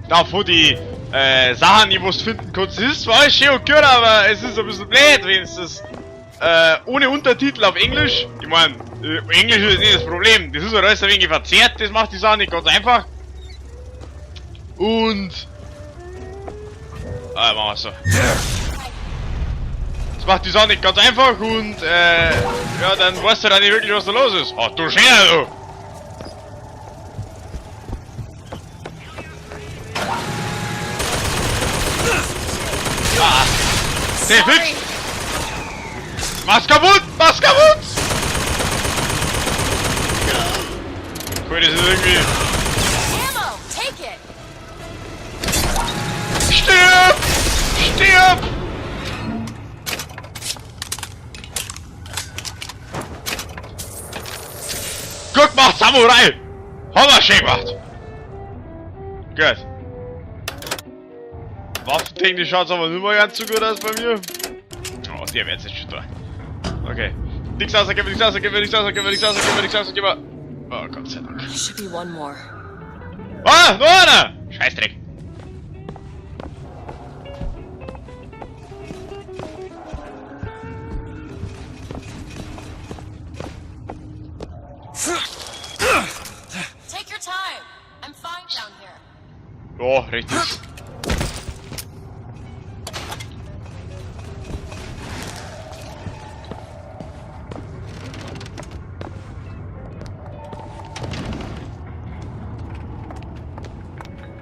Da von die Sachen, die du finden kannst. Das ist zwar alles schön und gut, aber es ist ein bisschen blöd, wenn es das ohne Untertitel auf Englisch. Ich mein, Englisch ist nicht das Problem. Das ist halt alles ein wenig verzerrt, das macht die Sache nicht ganz einfach. Und. Ah, machen wir so. Das macht die Sache nicht ganz einfach und ja, dann weißt du dann nicht wirklich, was da los ist. Ach du Schäfer, du! Ah! Der fix! Mach's kaputt! Mach's kaputt! Cool, das ist irgendwie. Ammo! Take it! Stirb! Stirb! Gut gemacht, Samurai! Haben wir schön gemacht! Gut. Waffentechnisch schaut's aber nicht mehr ganz so gut aus bei mir. Oh, der wird jetzt schon da. Okay. Nix rausgeben, nix rausgeben, nix rausgeben, nix rausgeben, nix rausgeben. Oh, Gott sei Dank. There should be one more. Ah, noch einer! Scheißdreck. Take your time. I'm fine down here. Oh, richtig.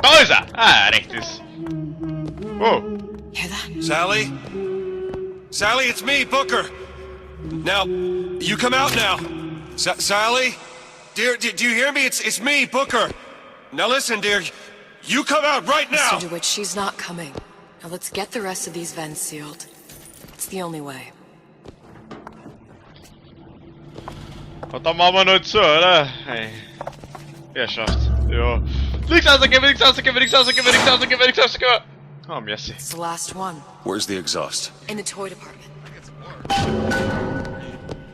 Da ist er! Ah, recht ist. Oh. Hear that? Sally? Sally, it's me, Booker. Now, you come out now. Sally? Dear, do you hear me? It's me, Booker. Now listen, dear. You come out right now! Mr. DeWitt, she's not coming. Now let's get the rest of these vents sealed. It's the only way. Und dann machen wir noch zu, oder? Hey. Er schafft. Ja. Nichts rausgeben, nichts rausgeben, nichts rausgeben, nichts rausgeben, nichts rausgeben. Oh, merci. It's the last one. Where's the exhaust? In the toy department.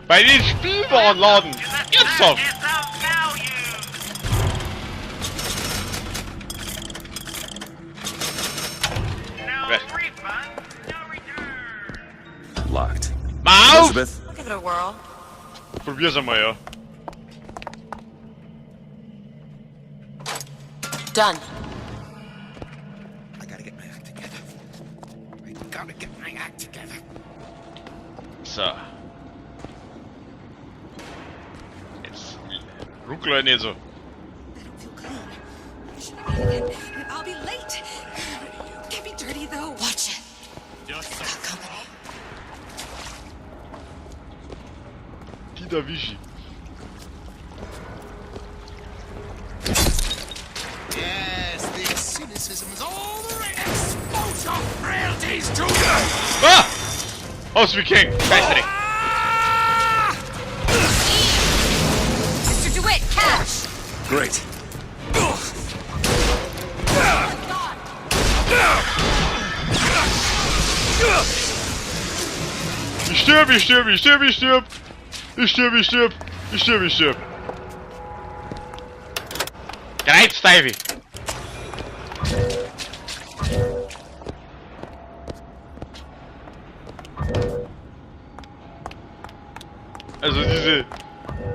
Bei den Spielwarenladen! Ernsthaft! Wer? Locked. Mach auf! Elizabeth? I'll give it a whirl. Probier's einmal, ja. Done. I gotta get my act together. I gotta get my act together. So. Jetzt ruckel halt nicht so. I don't feel clean. I should have eaten. I'll be late. Can't be dirty though. Watch it. Got company. Die da Wischi. Yes, this cynicism is all the rage. Expose your frailties to you! Ah! Aus wie King! Scheißdreck! Mr. DeWitt, catch! Great. Ich stirb, ich stirb, ich stirb, ich stirb! Ich stirb, ich stirb! Ich stirb, ich stirb! Kreuz, Teufel! Also diese...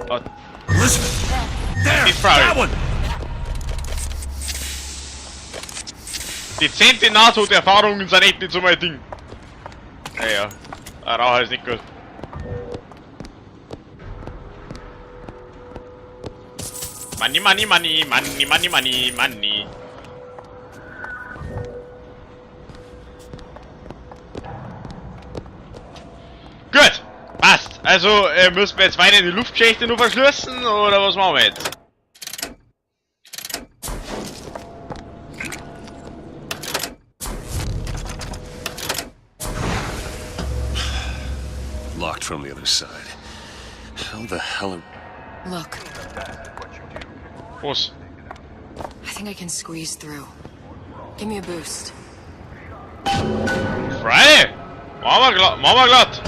Oh, Elizabeth! There! Die Frage. That one! Dezente Nahtoderfahrungen sind echt nicht so mein Ding. Naja, ein Raucher ist nicht gut. Money, money, money, money, money, money, money. Gut, passt. Also, müssen wir jetzt weiter in die Luftschächte nur verschlüssen oder was machen wir jetzt? Locked from the other side. How the hell are... Look, Was? I think I can squeeze through. Give me a boost. Frei! Machen wir glatt, machen wir glatt!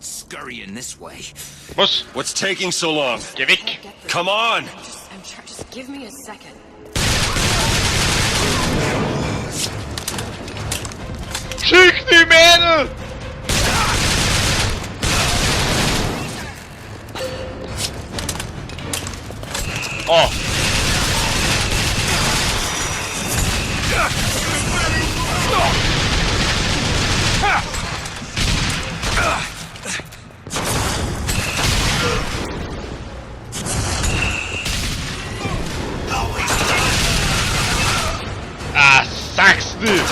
Scurrying this way. Was? What's taking so long? Geh weg! Get the- Come on! Just give me a second. Schick die Mädel! Oh. Ah, sag's nicht!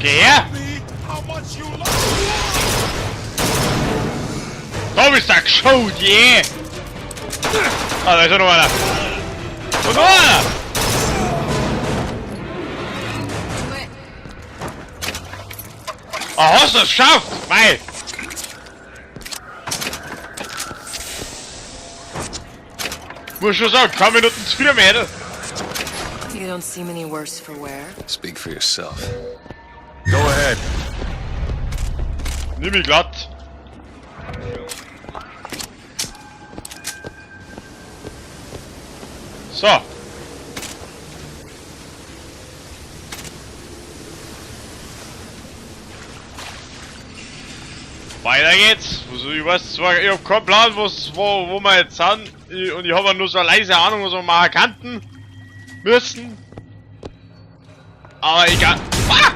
Geh her! Da bist du geschaut, yeah! Ah, da ist ja noch einer. Und noch einer! Ah, hast du es geschafft? Mei! Muss schon sagen, keine Minuten zu viel, Mädel. You don't seem any worse for wear. Speak for yourself. Go ahead. Nimm mich glatt. So. Weiter geht's. Also ich weiß zwar, ich hab keinen Plan, wo wir jetzt sind. Und ich hab auch nur so eine leise Ahnung, was wir machen könnten. Müssen. Aber egal. Ah!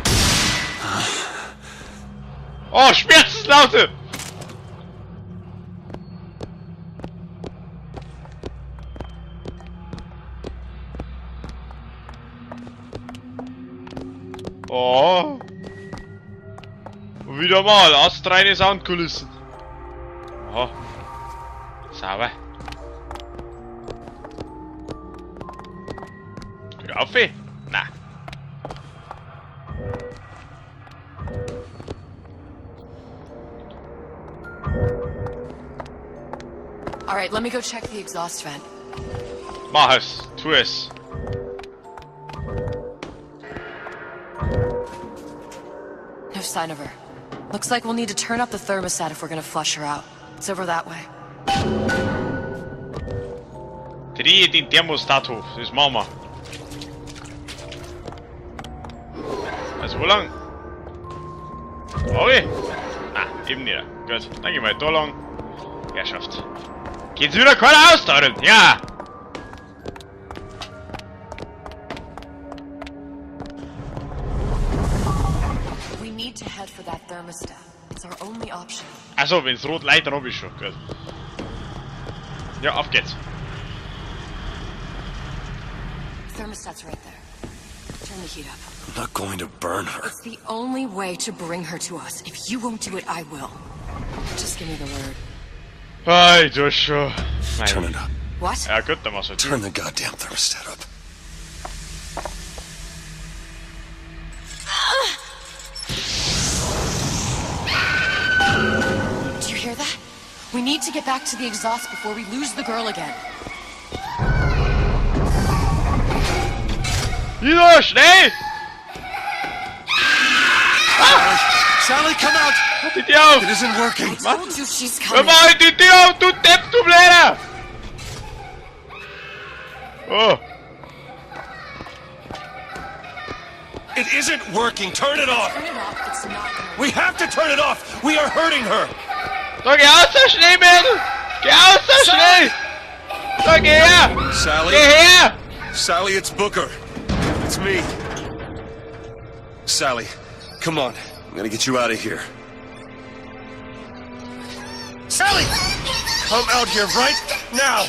Oh, Schmerzenslaute! Oh. Und wieder mal astreine Soundkulissen. Aha. Sauber. Geht auf? Na. All right, let me go check the exhaust vent. Mach es, tu es. No sign of her. Looks like we'll need to turn up the thermostat if we're gonna flush her out. It's over that way. Dreh den Thermostat hoch, das machen wir. Also wo lang? Okay. Ah, eben nicht. Gut, dann gehen wir da lang. Herrschaft. Geht's wieder keiner aus da drin? Ja! We need to head for that thermostat. It's our only option. Also, wenn's rot light, dann hab ich schon. Gut. Ja, auf geht's. Thermostat's right there. Turn the heat up. I'm not going to burn her. It's the only way to bring her to us. If you won't do it, I will. Just give me the word. Ay, du schon. Nein. Turn it up. What? Ja gut, dann mach's halt. Turn the goddamn thermostat up. Do you hear that? We need to get back to the exhaust before we lose the girl again. Wieder, schnell! Sally, come out! Mach die Tür auf! It isn't working. I told you she's Hör coming. mal die Tür auf, du Depp, du Blöder! Oh, It isn't working. Turn it off. Turn it off. It's not gonna We have to turn it off. We are hurting her. da geh aus, so schnell, Mädel! Geh aus, so schnell! Da geh her! Sally? Geh her! Sally, it's Booker. It's me. Sally, come on. I'm gonna get you out of here. Sally! Come out here right now!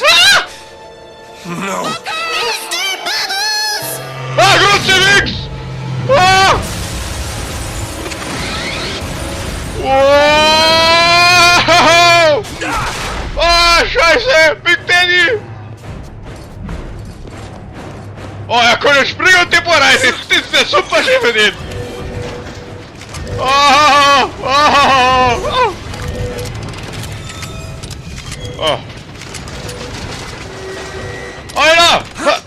Ah! No. Ah, Kruzifix! Ah! Wow! Ah, Scheiße! Big Daddy! Oh, er kann ja springen und die rein. Das ist ja super schön für den! Oh, oh, oh. Oh. Alter! Ha.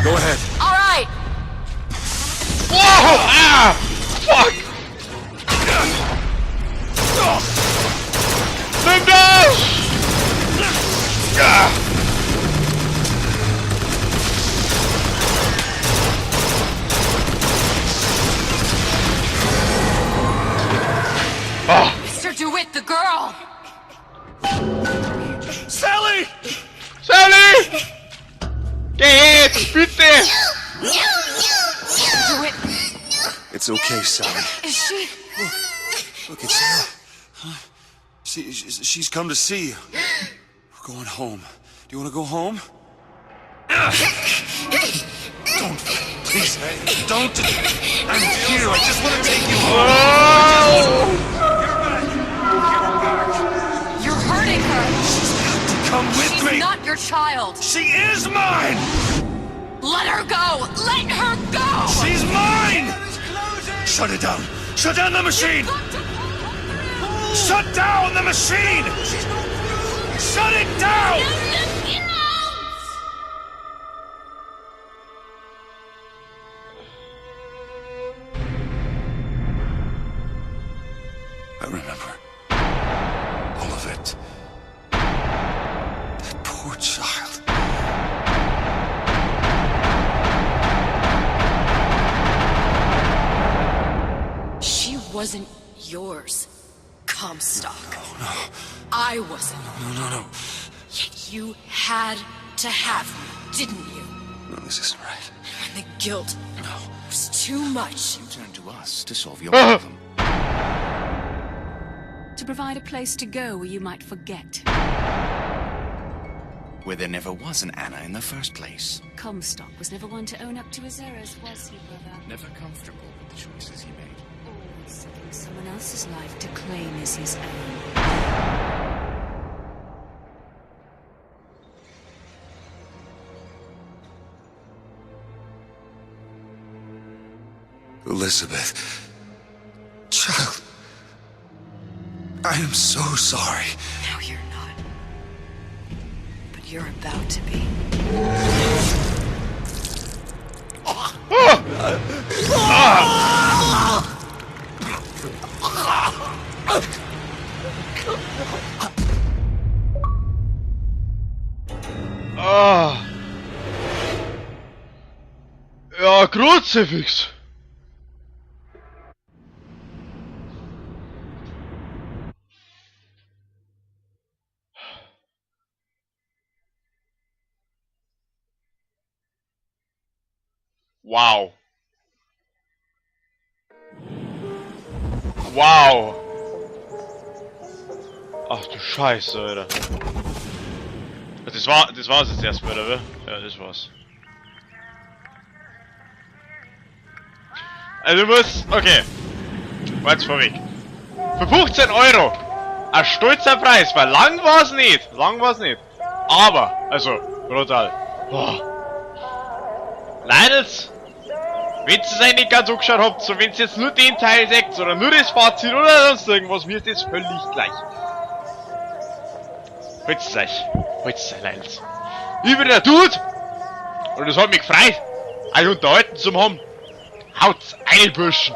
Go ahead. All right. Wow! Ah! Fuck! Nimm das! Ah! Ah! Mr. DeWitt, the girl. Sally! Sally! Geh jetzt, bitte! DeWitt, It's okay, Sally. is she? Look, it's Sarah. Huh? She's come to see you. We're going home. Do you want to go home? Don't. Please, don't. I'm here. I just want to take you home. You're hurting her. Come with She's me. not your child. She is mine. Let her go. Let her go. She's mine. Shut it down. Shut down the machine. Got to pull her through. Shut down the machine. Shut it down. Get out! I remember. All of it. That poor child. She wasn't yours, Comstock. Oh, no. I wasn't. No, no, no. Yet you had to have me, didn't you? No, this isn't right. And the guilt No. was too much. You turn to us to solve your problem. To provide a place to go where you might forget. Where there never was an Anna in the first place. Comstock was never one to own up to his errors, was he, brother? Never comfortable with the choices he made. Always seeking someone else's life to claim as his own. Elizabeth. Child. I am so sorry. No, you're not. But you're about to be. Ah. Ja, Kruzifix. Wow. Wow. Ach du Scheiße, Alter. Das war's jetzt erstmal, oder? Ja, das war's. Also du musst. Okay. Jetzt vorweg. Für 15 Euro. Ein stolzer Preis, weil lang war's nicht. Lang war's nicht. Aber, also, brutal. Boah. Leidels, wenn ihr es eigentlich nicht ganz angeschaut habt, so wenn ihr jetzt nur den Teil seht oder nur das Fazit oder sonst irgendwas, mir ist das völlig gleich. Holt's euch. Holt's euch, Leidels. Ich bin der Dude! Und es hat mich gefreut, euch unterhalten zu haben. Haut's ein, Burschen!